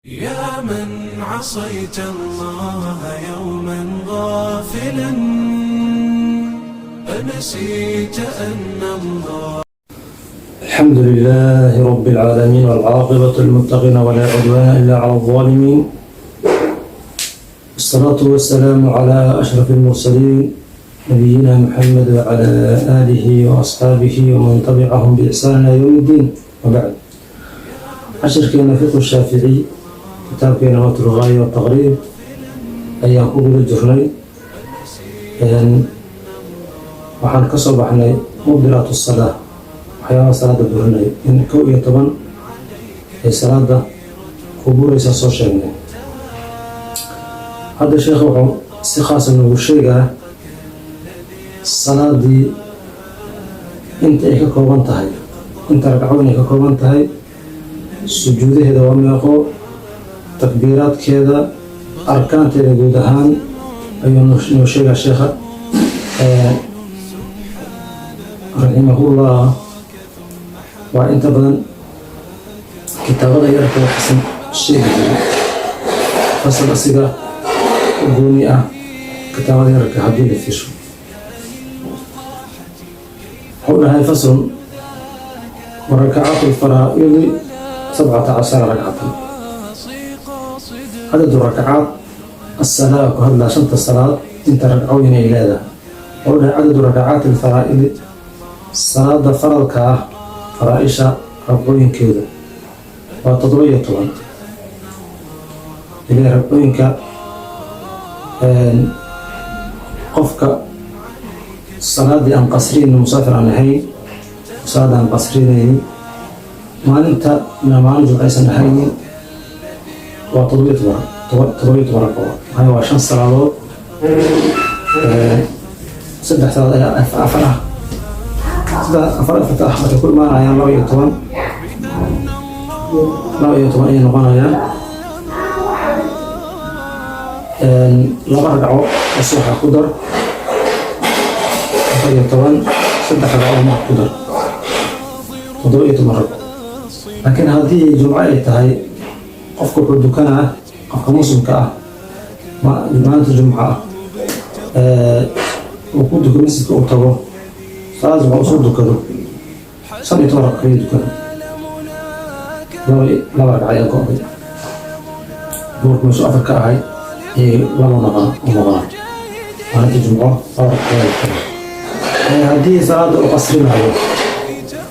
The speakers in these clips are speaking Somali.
يا من عصيت الله يوما غافلا أنسيت أن الله الحمد لله رب العالمين، والعاقبة للمتقين، ولا عدوان إلا على الظالمين. الصلاة والسلام على أشرف المرسلين، نبينا محمد وعلى آله وأصحابه ومن تبعهم بإحسان إلى يوم الدين، وبعد. Cashirkeena fiqhu shaafici, kitaabkeena Matnu Lgaaya wataqriib ayaan ku guda jirnay. Waxaan ka soo baxnay mubdilaat salaa, waxyaabaha salaada burinaya in 11 ay salaada ku buraysa soo sheegnay. Hadda sheekh wuxuu si khaasa noogu sheegaa salaadii inta ay ka kooban tahay, inta ragcadoon ay ka kooban tahay, sujuudaheeda waa meeqo, takbiiraadkeeda, arkaanteeda guud ahaan ayuu noo sheegaa sheekha raximahullah. Waa inta badan kitaabada yarka waxasan sheegi jiray fasal asiga u gooni ah kitaabada yarka haddii la fiirsho. Wuxuu dhahay: faslun, warakacaatu lfaraa'idi 17 rakcatan. Cadadu rakacaat asalaa ku hadlaa, shanta salaad inta ragcooyin ay leedahay. Wuxuu dhahay: cadadu rakacaati alfaraa'idi, salaada faradka ah, faraa-isha ragcooyinkeeda waa 17. Ilaa ragcooyinka qofka salaadii aan qasriyaynin, musaafir aan ahayn, salaada aan qasrinaynin, maalinta maalin jumco aysan ahaynin, waa 17 ragcood. Maxaa waa shan salaadood, saddex salaadood ayaa afar ah. Saddex afar afarta ah waxay ku imaanayaan 12, 12 ayay noqonayaan. Laba ragco oo subaxa ku dar, 14. Saddex ragco ma ku dar, 17 ragco. Laakiin haddii jumco ay tahay, qofka wuxuu dukanaa, qofka muslimka ah, maalinta jumco ah uu ku duko masjidka, uu tago salaad jumco, usoo dukado, 15 ragco kaliya dukana. Laba ragco ayaa go'day. Duurka meeshu afar ka ahay ayay laba noqon u noqonaa. Maalinta jumco laba ragco ayaa dukana. Haddii salaada uu qasrinayo,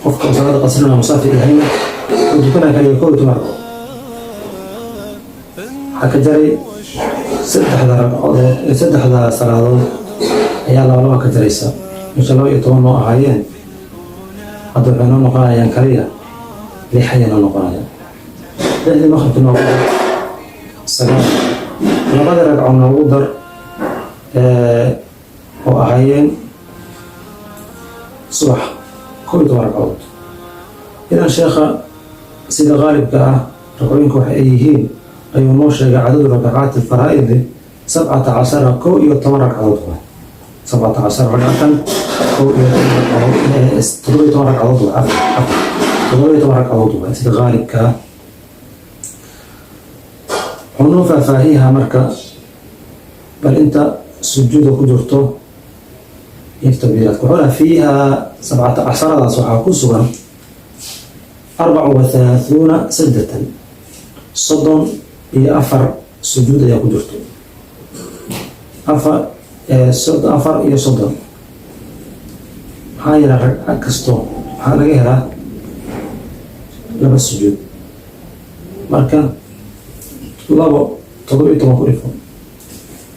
qofka uu salaada qasrinayo, musaafir yahayna, uu dukanaya kaliya 11 ragco. Waxaa ka jaray saddexda ragcadood, saddexda salaadood ayaa laba laba ka jaraysa. Meesha 12 noo ahaayeen, hadda waxay noo noqonayaan kaliya lix ayay noo noqonayaan. Lixdii maqribki noogu dar, sagaal. Labadii ragco noogu dar oo ahaayeen subax, 11 ragcood. Idan sheekha sida qaalibka ah ragcooyinka waxa ay yihiin ayuu noo sheegay. Cadadu rakacaati alfaraa'idi 17, 11 ragcadood waay. 17 ragcatan, 11 ragcadood, 17 ragcadood waay, afar, 17 ragcadood waay sida qaalibka ah. Wuxuu noo faahfaahiyahaa marka bal inta sujuuda ku jirto iyo takbiiraadka. Wuxuu dhaha: fiiha sabcata casharadaas waxaa ku sugan 34 sajdatan, 34 sujuud ayaa ku jirto. 34, maxaa yeela ragca kasto waxaa laga helaa laba sujuud. Marka labo 17 ku dhifo,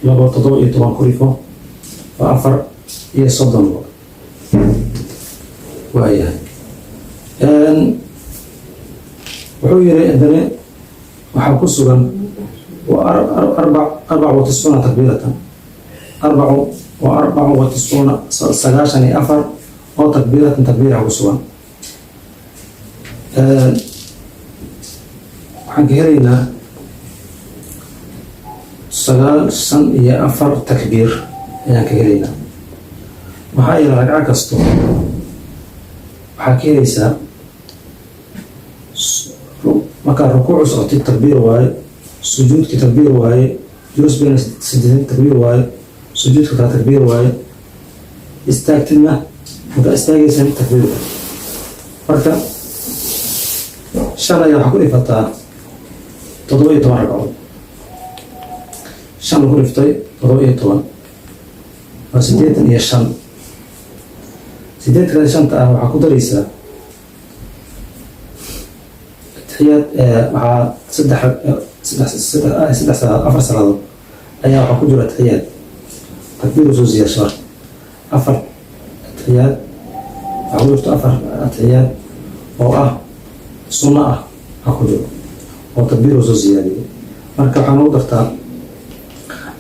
labo 17 ku dhifo, waa 34. Waayahay, wuxuu yiri haddana waxaa ku sugan 94 takbiiratan, arbacu wa arbacu wa tiscuuna, 94 oo takbiiratan, takbiira ku sugan. Waxaan ka helaynaa 94 takbiir ayaan ka helaynaa. Maxaa yeele ragco kasto waxaa ka helaysaa Markaa rukuucu socotid takbiir waaye, sujuudkii takbiir waaye, juluus bayna sajdatain takbiir waaye, sujuudka kale takbiir waaye, istaagtidna markaa istaagaysan takbiir waaye. Marka shan ayaa waxaa ku dhifataa 17 ragcood. Shan ku dhiftay 17 waa 85. 85-ta ah waxaa ku daraysaa atixiyaad. Waxaa saddex saddex saddex saddex salaadood, afar salaadood ayaa waxaa ku jira atixiyaad takbiir soo siyaasha. Marka afar atixiyaad waxaa ku jirto, afar atixiyaad oo ah sunno ah ha ku jiro oo takbiir soo siyaadiyo. Marka waxaa nagu dartaa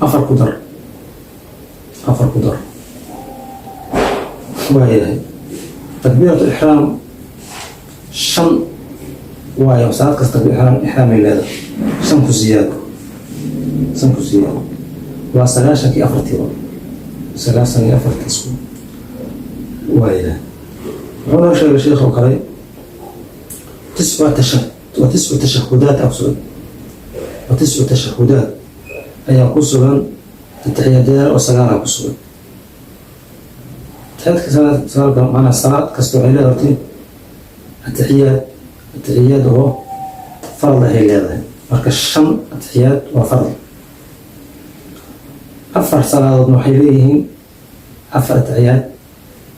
afar, ku dar afar, ku dar. Waayahay, takbiirat ixraam shan waayo. Salaad kasta takbiir ixraam ay leedahay. Shan ku siyaado, shan ku siyaado, waa sagaashankii afartiiba, 94-taas waayahay. Wuxuu noo sheegay sheekh oo kale wa tiscu tashahudaat aa ku sugan, wa tiscu tashahudaat ayaa ku sugan, atixiyaadyaal oo sagaalaa ku sugan. Atixiyaadka sagaalka macnaa salaad kasta waxay leedahay atixiyaad, atixiyaad oo farad ahay leedahay. Marka shan atixiyaad waa farad. Afar salaadoodna waxay leeyihiin afar atixiyaad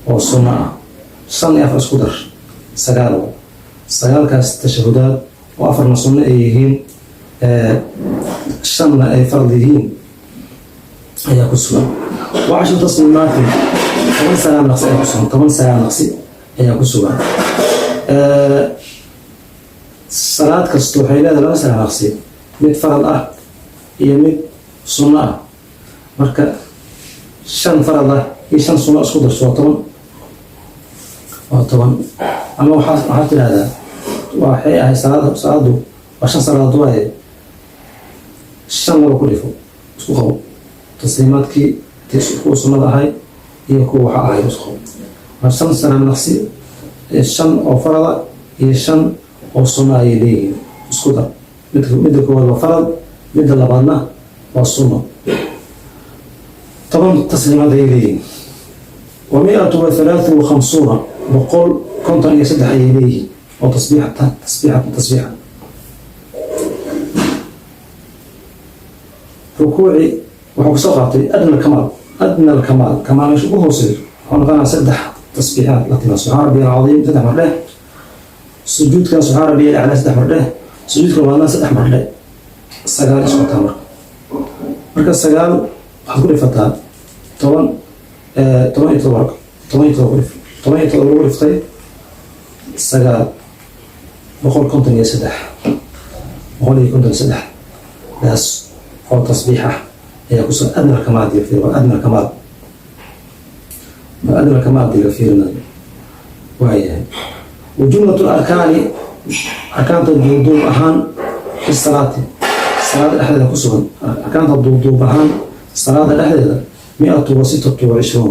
oo sunno ah. Shan iyo afar isku dar, sagaal. Sagaalkaas tashahudaad oo afarna sunno ay yihiin, shanna ay farad yihiin ayaa ku sugan. Wa cashru tasliimaatin, 10 salaam naqsi ayaa ku sugan, 10 salaam naqsi ayaa ku sugan. Salaad kasta waxay leedahay laba salaam naqsi, mid farad ah iyo mid sunno ah. Marka shan farad ah iyo shan sunno isku darso, waa 10, waa 10. Ama waxaa tidhahdaa, waxay ahay salaadu waa shan salaadood waaye, shan laba ku dhifo, isku qabo tasliimaadkii, kuwa sunnada ahay iyo kuwa waxa ahay isku qabo. Waa shan salaam naqsi, shan oo farada iyo shan oo sunno ayay leeyihiin, isku dar. Midda koowaad waa farad, midda labaadna waa sunno. 10 tasliimaad ayay leeyihiin. Wa miatu wa halaathu wa khamsuuna, 153 ayay leeyihiin oo tasbiixata, tasbiixata, tasbiixa. Rukuuci wuxuu kusoo qaatay adna alkamaal, adna alkamaal, kamaal meesha ugu hooseeyo wuxuu noqonaa saddex tasbiixaad la timaa. Subxaan rabbiy alcadiim saddex mar dheh, sujuudkan subxaan rabbiy alaclaa saddex mar dheh, sujuudka labaadna saddex mar dheh, sagaal isku taa. Marka sagaal waxaad ku dhifataa 10, 17, 17 ku dhif. 17 lagu dhiftay sagaal, 153, 153 daas oo tasbiix ah ayaa kusoo adna alkamaal diga fiir. Waa adna alkamaal, waa adna alkamaal diga fiirinayo. Waayahay, wa jumlatu arkaani, arkaanta duuduub ahaan, fi salaati, salaada dhexdeeda ku sugan, arkaanta duuduub ahaan salaada dhexdeeda, 126, 126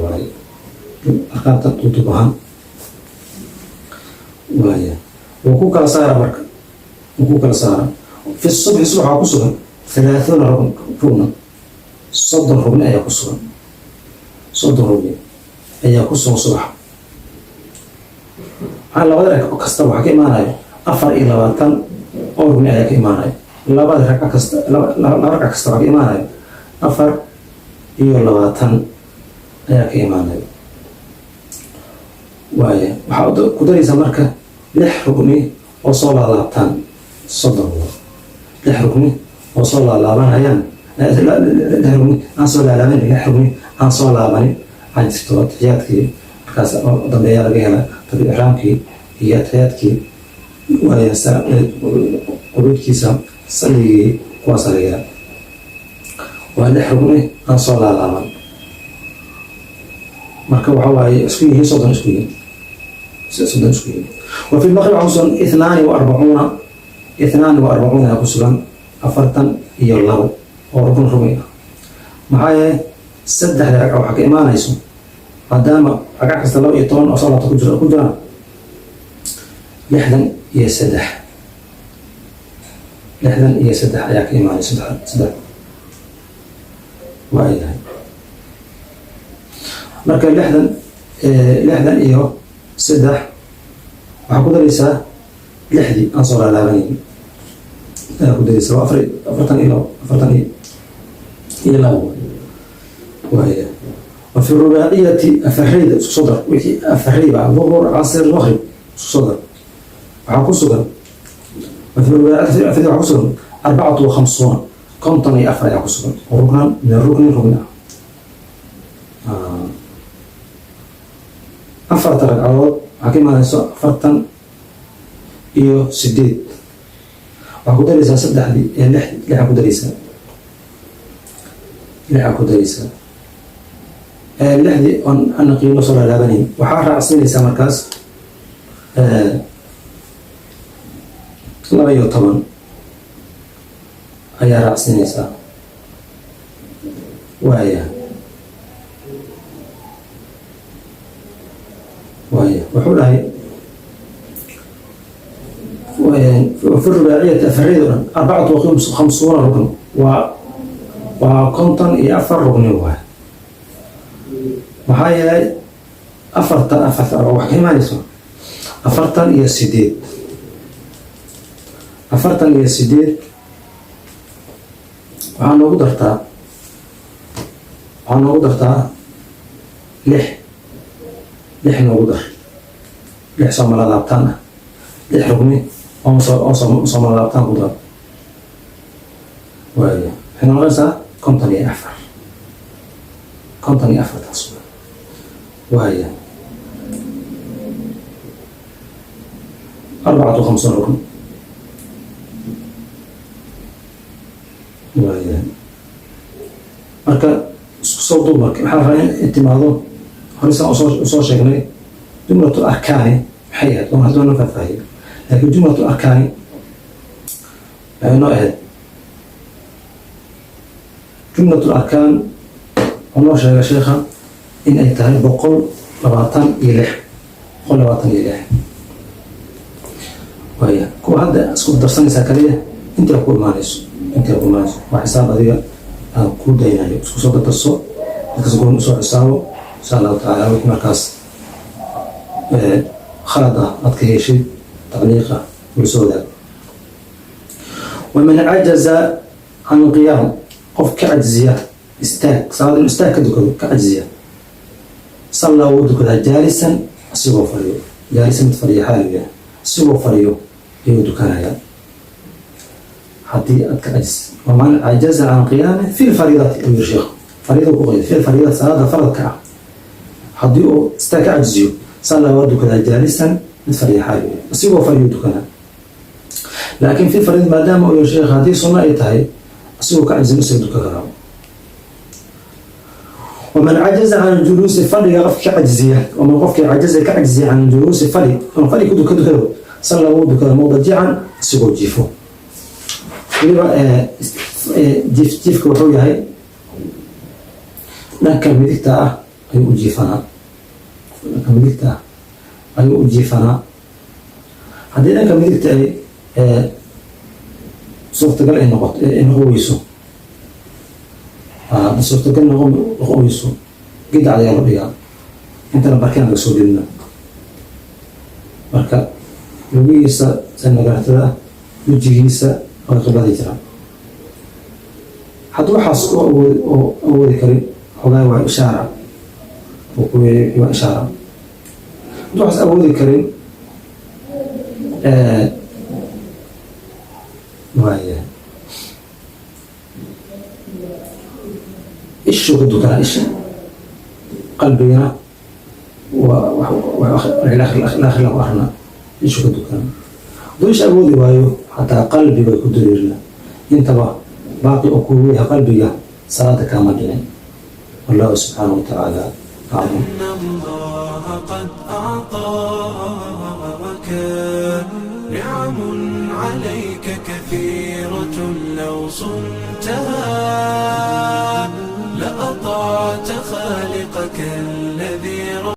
waaye arkaanta duuduub ahaan. Waaya, wuu ku kala saara. Marka wuu ku kala saara. Fi subxi, subax waxaa ku sugan 30 rugna, 30 rugni ayaa ku sugan, 30 rugni ayaa ku sugan subax. Maxaa labada ragco kasta waxaa ka imaanaya 24 oo rugni ayaa ka imaanaya. Labada ragco kasta, laba ragco kasta waxaa ka imaanaya 24 ayaa ka imaanaya. Waaya, waxaa ku daraysaa marka lix rugni oo soo laalaabtaan, 30. Lix rugni oo soo laalaabanayaan, lix rugni aan soo laalaabanin, lix rugni aan soo laabanin waxaa jirto. Atixiyaadkii markaas dambeeyaa laga hela, takbiir ixraamkii iyo atixiyaadkii, waaya, qunuudkiisa, salligii, kuwaasa laga hela. Waa lix rugni aan soo laalaaban. Marka waxa waaye isku yihiin 30, isku yihiin 30, isku yihiin. Wa fi lmaqrib waxaa kusugan 42, 42 ayaa ku sugan, 42 oo rukn rugni ah. Maxaa yeelay saddexda ragca waxaa ka imaanayso, maadaama ragca kasta 12 oo soo laabta ku jira ku jiraan. 63, 63 ayaa ka imaanayso. Saddex saddex, waayahay. Marka 63 waxaa ku daraysaa lixdii aan soo laalaabanayn ayaa ku daraysaa. Waa afar, afartan iyo 42, waaya. Wa fi rubaaciyati, afareyda isku soo dar, wixii afareyba, duhur, casr, maqrib, isku soo dar, waxaa ku sugan, wa fi rubaaciyati, afareyda waxaa ku sugan 54, 54 ayaa ku sugan, ruknan min ruknin, rukni ah. Afarta ragcadood waxaa ka imaanayso 48. Waxaa ku daraysaa saddexdii ee lix, lixaa ku daraysaa, lixaa ku daraysaa lixdii oon ana qiimo soo laalaabanayn. Waxaa raacsiinaysaa markaas 12 ayaa raacsiinaysaa. Waaya, wuxuu dhahay fi rubaaciyati, afareyda o dhan, 54 rukn, waa 54 rukni waay. Maxaa yeelay afarta afarta wax ka imaanayso 48. 48 waxaa noogu dartaa lix, lix noogu dar, lix soomala laabtaan ah, lix rugni oo soomala laabtaan ku dar. Waaya, waxay noqonaysaa 54, 54-taas, waaya. 54 rukn, waaya. Marka isku soo duub. Marka waxaa la rabaa in timaado horesaan usoo sheegnay jumlatu arkaani maxay ahayd, oon hadda noo faahfaahiyo, laakiin jumlatu arkaani waxay noo ahayd, jumlatu arkaan oo noo sheegay sheekha in ay tahay 126, 126, waaya. Kuwa hadda isku darsanaysaa kaliya intay ku imaanayso, intay ku imaanayso waa xisaab adiga aan ku daynayo. Isku soo dardarso, dadkas goon usoo xisaabo, insha Allahu tacaala. Wixii markaas khalad ah aad ka heshid, tacliiqa ula soo wadaag. Waman cajaza can alqiyaam, qof ka cajziya istaag, salaad inuu istaag ka dukado ka cajziya, sallaa, wuu dukadaa, jaalisan, asigoo fadhiyo, jaalisan, mid fadhiyo xaaligu yahay, asigoo fadhiyo ayuu dukanayaa haddii aad ka cajis. Waman cajaza can qiyaami fi lfariidati, uu yiri sheekhu, fariida ku qayda, fi lfariidati, salaada faradka ah haddii uu istaag ka cajiziyo, sallaa, waa dukadaa, jaalisan, mid fadhiya xaaligu yahay, asigoo fadhiyo dukanaa. Laakiin fi fariida maadaama uu yiri sheekh, haddii sunno ay tahay asigoo ka cajizin isaga dukan karaa. Waman cajaza can juluusi, fadhiga qofka ka cajziya, waman, qofkii cajaza, ka cajziya, can juluusi, fadhi, inuu fadhi ku dukado, salla, wuu dukada, mudajican, asigoo jiifo. Weliba jiif, jiifka wuxuu yahay dhanka midigta ah ayuu u jiifanaa, dhanka midigta ah ayuu u jiifanaa. Haddii dhanka midigta ay suurtagal ay noqoto, ay noqon weyso, haddii suurtagal noqon weyso, gidac ayaa loo dhigaa, intana barkin laga soo gelina. Marka lugihiisa sanagaratada, wejigiisa waa qibladii jiraan. Haddii waxaas u awood oo awoodi karin, xogaa waa ishaara oo ku waa ishaara. Haddii waxaas awoodi karin, waaya, ishuu ka dukanaa, isha qalbigana waa ku arnaa, ishuu ka dukanaa. Hadduu isha awoodi waayo, xataa qalbiga ku dareerina, intaba baaqi oo kugu yahay qalbiga, salaada kaama dhicin. Wallahu subxaanahu watacaala aclam. أن الله قد أعطاك نعم عليك كثيرة لو صنت.